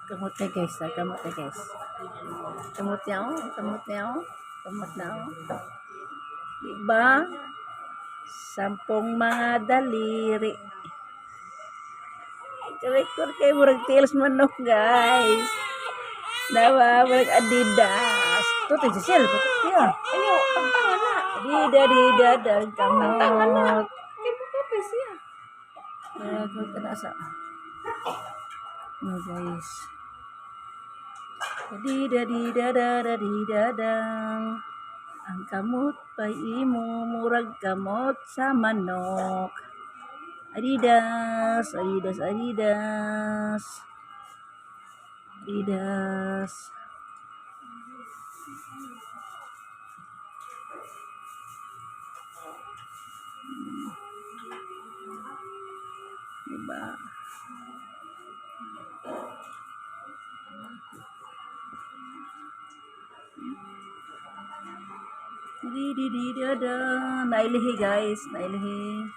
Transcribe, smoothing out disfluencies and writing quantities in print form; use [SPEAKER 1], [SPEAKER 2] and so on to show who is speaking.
[SPEAKER 1] Kamote, guys, ah, kamote, guys. Kamot niya oh, kamot niya oh. Kamot na oh. Diba? 10 mga daliri. Record kay murag tiils manok, guys. Dawa, murag Adidas. Tutoy si Sel, tutoy ya.
[SPEAKER 2] Ayo, pagtangan na.
[SPEAKER 1] Dida dida dag
[SPEAKER 2] Pagtangan na.
[SPEAKER 1] kamot.
[SPEAKER 2] Kay mo kape siya.
[SPEAKER 1] Record ka na sa. No, guys. Dida dida da da dida dang. Ang kamot pa'y imo murag kamot sa manok. Adidas, Adidas, Adidas. Adidas. Diba? Di di di da da. Nailihi, guys, nailihi.